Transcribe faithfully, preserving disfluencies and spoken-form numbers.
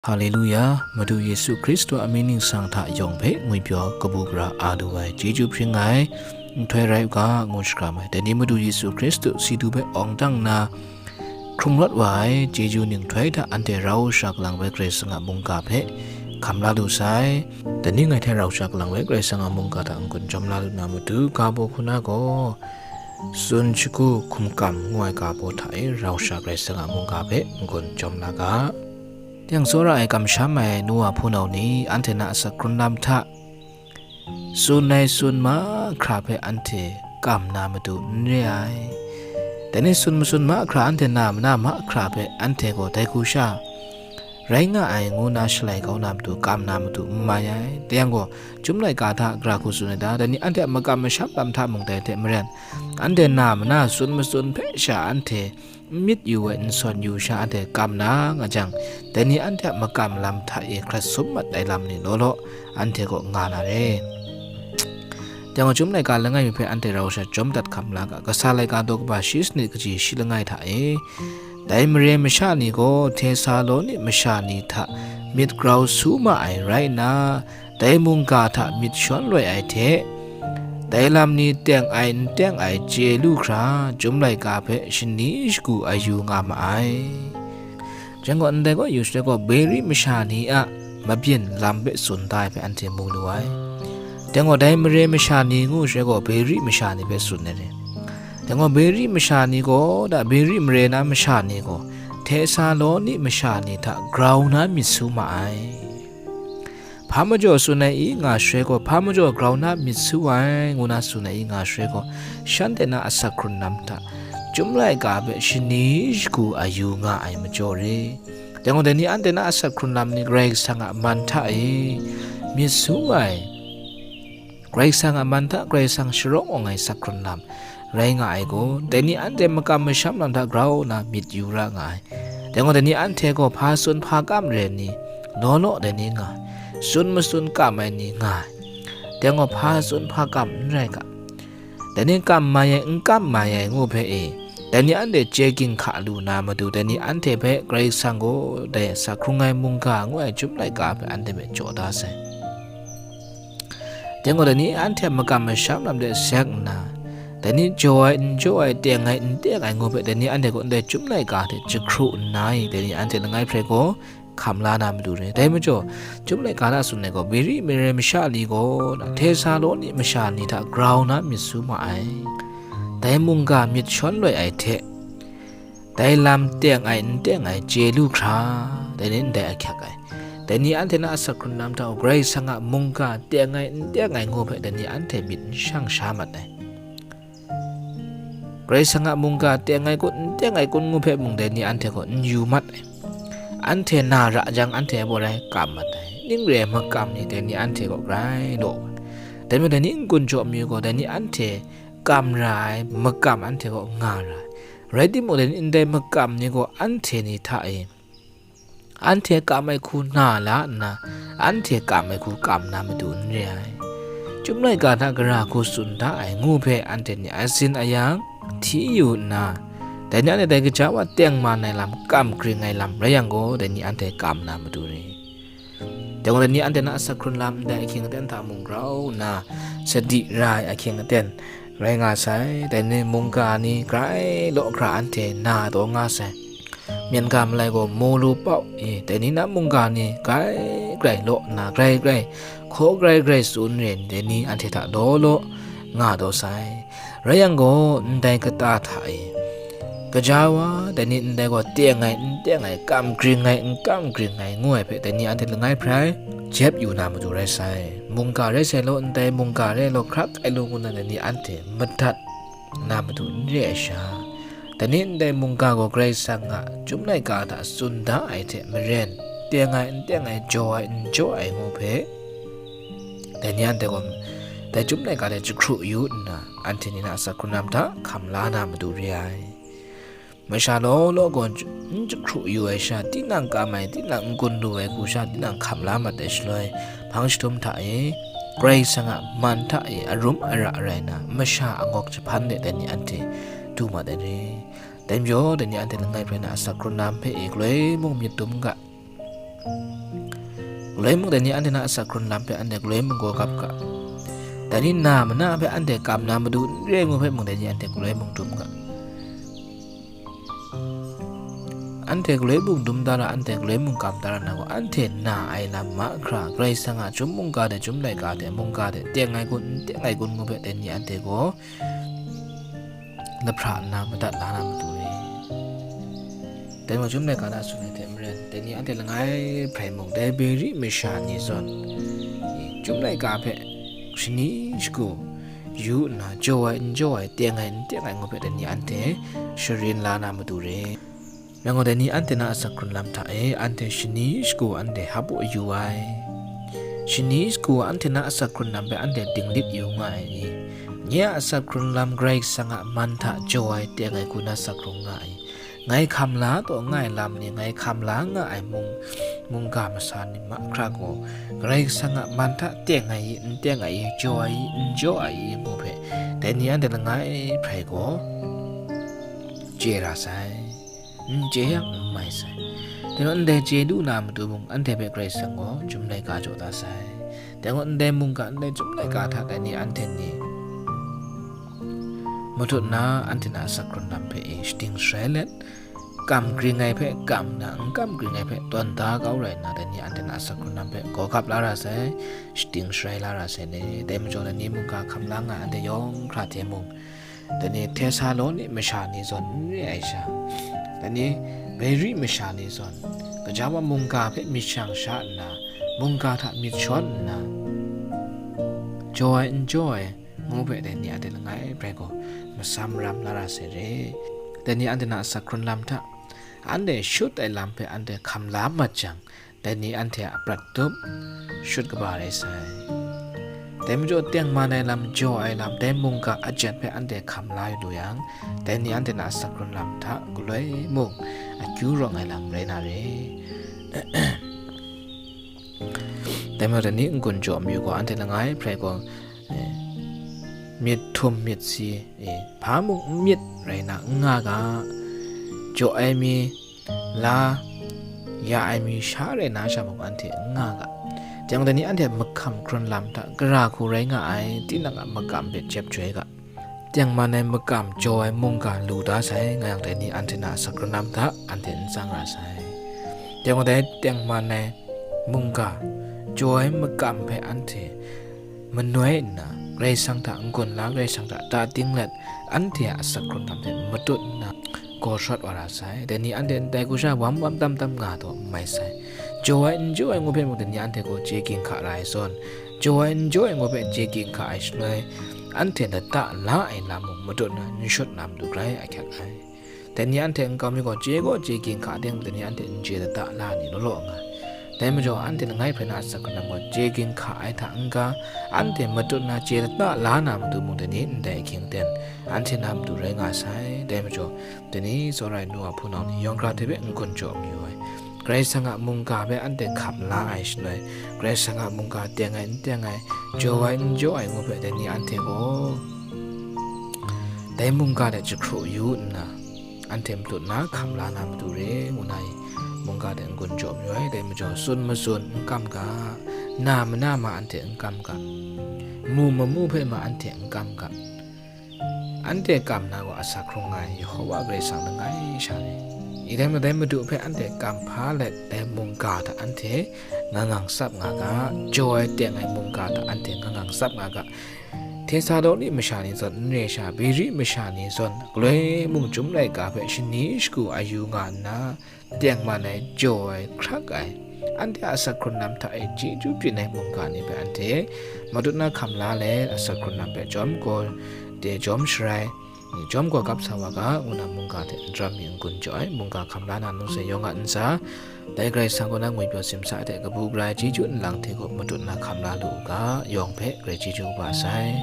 Haleluya, Madu Yesu Hkristu a mying ningsang hta yawng hpe ngwipyaw kabu gara a du ai chyeju hpring ai nhtoi rai u ga, ngu shakram ai. Dai ni Madu Yesu Hkristu si du hpe awng dang nna hkrung rawt wa ai chyeju ninghtoi hta anhte rau sha kalang wai Karai Kasang a mungga hpe hkam la lu sai. Dai ni ngai hte rau sha kalang wai Karai Kasang a mungga hta n-gun jawm la lu na matu, ga baw hku na gaw, Tsun shagu hkum kam ngu ai ga baw hta e rau sha Karai Kasang a mungga hpe n-gun jawm la ga. Teng tsawra ai kamsham ai nu wa hpunau ni, anhte na asak hkrun lam hta tsun ai tsun mahkra hpe anhte kam na matu n re ai. Dai ni tsun matsun mahkra, anhte na mana mahkra hpe anhte gaw dai hku sha rai nga ai ngu na shalai kau na matu, kam na matu n mai ai. Dai yang gaw, Chyum laika hta gara hku tsun ai ta? Dai ni anhte a makam masham lam hta mung dai hte maren, anhte na mana tsun matsun hpe sha anhte n myit yu ai, n sawn yu sha anhte kam na nga jang, dai ni anhte a makam lam hta e hkrat sum mat ai lam ni law law, anhte kaw nga na re. Dai gaw, Chyum laika langai mi hpe anhte rau sha jawm dat hkam la ga, Kasa laika daw kaba shi sanit kaji shi langai hta e, dai mare masha ni gaw Htesaloni masha ni hta myit grau su ma ai rai nna, dai mungga hta myit shawn loi ai hte, dai lam ni teng ai n teng ai chye lu hkra, Chyum laika hpe shani shagu a yu nga ma ai. Jen gaw, ndai kaw yu shaloi gaw, Beri masha ni a mabyin lam hpe tsun da ai hpe anhte mu lu ai. Dai gaw, dai mare masha ni ngu shaloi gaw, Beri masha ni hpe tsun ai re. Dai gaw, Beri masha ni gaw, da Beri mare na masha ni gaw, Htesaloni masha ni hta grau na myit su ma ai. Hpa majaw tsun ai i nga shaloi gaw, hpa majaw grau na myit su ai, ngu na tsun ai i nga shaloi gaw, shanhte na asak hkrun lam hta Chyum laika hpe shani shagu a yu nga ai majaw re. Dai gaw, dai ni anhte na asak hkrun lam ni Karai Kasang a man hta e myit su ai, Karai Kasang a man hta Karai Kasang sharawng awng ai asak hkrun lam rai nga ai gaw, dai ni anhte makam masham lam hta grau nna myit yu ra nga ai. Dai gaw, dai ni anhte gaw hpa tsun hpa kam re ai ni, law law dai ni nga ai, tsun matsun kam ai ni nga ai. Dai gaw, hpa tsun hpa kam n rai ga, dai ni kam mai ai, n kam mai ai ngu hpe e, dai ni anhte chye ginhka lu na matu, dai ni anhte hpe Karai Kasang gaw dai sa hkrung ai mungga ngu ai Chyum laika hpe anhte hpe jaw da sai. Dai gaw, dai ni anhte a makam masham lam de seng nna, dai ni jaw ai, n jaw ai, teng ai, n teng ai ngu hpe, dai ni anhte gaw ndai Chyum laika hte jahkru nna i, dai ni anhte langai hprai gaw hkam la na matu re. Dai majaw, Chyum laika hta tsun ai gaw, Beri mare masha ni gaw, Htesaloni masha ni hta grau na myit su ma ai. Dai mungga myit shawn loi ai hte, dai lam teng ai n teng ai chye lu hkra, dai ni ndai ahkyak ai. Dai ni anhte na asak hkrun lam hta gaw, Karai Kasang a mungga teng ai n teng ai ngu hpe, dai ni anhte myit n shang sha mat ai. Karai Kasang a mungga teng ai kun, n teng ai kun ngu hpe mung, dai ni anhte gaw n yu mat ai. Anhte na ra jang, anhte baw rai kam mat ai. Ning re ai makam ni dai ni anhte gaw grai law ai. Dai majaw, dai ni n-gun jaw mi gaw, dai ni anhte kam ra ai makam anhte gaw nga ra ai. Rai timung, dai ni ndai makam ni gaw anhte ni hta e, anhte kam ai hku na la nna, anhte kam ai hku kam na matu n re ai. Chyum laika hta gara hku tsun da ai ngu hpe anhte ni a sin a yang hti yu nna, dai ni anhte dai kaja wa teng man ai lam, kam gring ai lam rai yang gaw, dai ni anhte kam na matu re. Dai gaw, dai ni anhte na asak hkrun lam ndai ahkying aten hta mung grau nna, sadi ra ai ahkying aten rai nga sai. Dai ni mungga ni grai law hkra anhte na taw nga sai. Myen ga malai gaw mu lu pau i, dai ni na mungga ni grai grai law nna, grai grai hkaw grai grai tsun re ai ni, dai ni anhte hta law law nga taw sai. Rai yang gaw, ndai kata hta e, gaja wa, dai ni ndai gaw teng ai n teng ai, kam gring ai n kam gring ai ngu ai hpe, dai ni anhte langai hprai jep yu na matu rai sai. Mungga rai sai law, ndai mungga rai law, hkrak ai law ngu na, dai ni anhte madat na matu n re ai sha, dai ni ndai mungga gaw Karai Kasang a Chyum laika hta tsun da ai hte maren, teng ai n teng ai, jaw ai n jaw ai ngu hpe, dai ni anhte gaw dai Chyum laika hte jahkru yu nna, anhte ni na asak hkrun lam hta hkam la na matu re ai. Masha law law gaw n jahkru yu ai sha, tinang kam ai, tinang n-gun lu ai hku sha, tinang hkam la mat ai shaloi, hpang jahtum hta e, Karai Kasang a man hta e arum ara rai nna, masha angawk jahpan de dai ni anhte du mat ai re. Dai majaw, dai ni anhte langai hprai na asak hkrun lam hpe e galoi mung myit dum ga, Galoi mung dai ni anhte na asak hkrun lam hpe anhte galoi mung gaw gap ga. Dai ni na mana hpe anhte kam na matu n re ngu hpe mung dai ni anhte galoi mung dum ga. Anhte galoi mung dum da ra, anhte galoi mung kam da ra na gaw, anhte na ai lam mahkra, Karai Kasang a chyum mungga hte chyum laika hte mungga hte teng ai kun, n teng ai kun ngu hpe dai ni anhte gaw lahpra nna madat la na matu re. Dai mung chyum laika na tsun ai hte maren, dai ni anhte langai hprai mung, dai Beri masha ni zawn, chyum laika hpe shani shagu yu nna, jaw ai n jaw ai, teng ai n teng ai ngu hpe dai ni anhte sharin la na matu re. Rai ngu, dai ni anhte na asak hkrun lam hta e, anhte shani shagu anhte hap u yu ai. Shani shagu anhte na asak hkrun lam hpe anhte dinglit yu nga ai i? Nye a asak hkrun lam Karai Kasang a man hta jaw ai, teng ai hku na asak hkrung nga ai. Ngai hkam la taw nga ai lam ni, ngai hkam la nga ai mung, mungga masa ni mahkra gaw, Karai Kasang a man hta teng ai i, n teng ai i, jaw ai i, n jaw ai i, ngu hpe, dai ni anhte langai hprai gaw, chye ra sai. N chye yang n mai sai. Dai gaw ndai chye du na matu mung, anhte hpe Karai Kasang gaw chyum laika jaw da sai. Dai gaw ndai mungga, ndai chyum laika hta dai ni anhte ni matut na anhte na asak hkrun lam hpe e shating sharai let, kam gring ai hpe kam na, n kam gring ai hpe tawn da kau rai nna, dai ni anhte na asak hkrun lam hpe gaw gap la ra sai, shating sharai la ra sai le. Dai majaw, dai ni mungga hkam la nga ai anhte yawng hkra hte mung, dai ni Htesaloni masha ni zawn n re ai sha, dai ni Beri masha ni zawn, gaja wa mungga hpe myit shang sha nna, mungga hta myit shawn nna, jaw ai n jaw ai, ngu hpe dai ni anhte langai hprai gaw masam ram la ra sai re. Dai ni anhte na asak hkrun lam hta, anhte shut ai lam hpe anhte hkam la mat jang, dai ni anhte a prat tup shut kaba rai sai. Dai majaw tengman ai lam, jaw ai lam, dai mungga a jet hpe anhte hkam la yu lu yang, dai ni anhte na asak hkrun lam hta galoi mung akyu rawng ai lam rai na re. Dai majaw dai ni n-gun jaw mayu gaw, anhte langai hprai gaw, eh, myit htum myit si, eh, hpa mung n myit rai na n nga ga, jaw ai mi la, ya ai mi sha rai na sha mung anhte n nga ga. Teng dai ni anhte mahkam hkrun lam hta gara hku rai nga ai, tinang a makam hpe jep joi ga. Tengman ai makam jaw ai mungga lu da sai, nga yang dai ni anhte na asak hkrun lam hta anhte n tsang ra sai. Teng dai tengman ai mungga jaw ai makam hpe anhte manoi nna, Karai Kasang hta n-gun la, Karai Kasang hta ta ting let, anhte a asak hkrun lam hte matut nna, gaw shawt wa ra sai. Dai ni anhte ndai hku sha wam wam tam tam nga taw n mai sai. Jaw ai n jaw ai ngu hpe mung dai ni anhte gaw chye ginhka ra ai zawn, jaw ai n jaw ai ngu hpe chye ginhka ai shaloi, anhte lata la ai lam mung matut nna n shut na matu grai ahkyak ai. Dai ni anhte nkau mi gaw chye gaw chye ginhka ting, dai ni anhte n chye lata la ni law law nga ai. Dai majaw, anhte langai hprai na asak hkrun lam gaw chye ginhka ai hta n-ga, anhte matut na chye lata la na matu mung dai ni ndai ahkying ten, anhte na matu rai nga sai. Dai majaw, dai ni tsawra ai nu wa hpunau ni yawng hkra hte hpe n-gun jaw mayu ai. Karai Kasang a mungga hpe anhte hkam la ai shaloi, Karai Kasang a mungga teng ai n teng ai, jaw ai n jaw ai ngu hpe dai ni anhte gaw, dai mungga hte jahkru yu nna, anhte matut na hkam la na matu re, ngu na i, mungga hte n-gun jaw mayu ai. Dai majaw, tsun matsun n kam ga, na mana ma anhte n kam ga, mu mamu hpe ma anhte n kam ga. Anhte kam na gaw asak hkrung nga ai Yehova Karai Kasang langai sha ni, i dai madai Madu hpe anhte kam hpa let, dai mungga hta anhte ngang ngang tsap nga ga, jaw ai teng ai mungga hta anhte ngang ngang tsap nga ga. Htesaloni masha ni zawn n re sha, Beri masha ni zawn galoi mung chyum laika hpe shani shagu a yu nga nna, tengman ai, jaw ai, hkrak ai, anhte a asak hkrun lam hta e chyeju byin ai mungga ni hpe anhte matut na hkam la let, asak hkrun lam hpe jawm gaw de jawm sharai, jawm gaw gap sa wa ga, ngu na mungga hte n daram mi n-gun jaw ai, mungga hkam la na nung se yawng a ntsa, dai Karai Kasang kaw na ngwipyaw simsa hte kabu gara ai chyeju nlang hte gaw matut na hkam la lu u ga, yawng hpe grai chyeju kaba sai.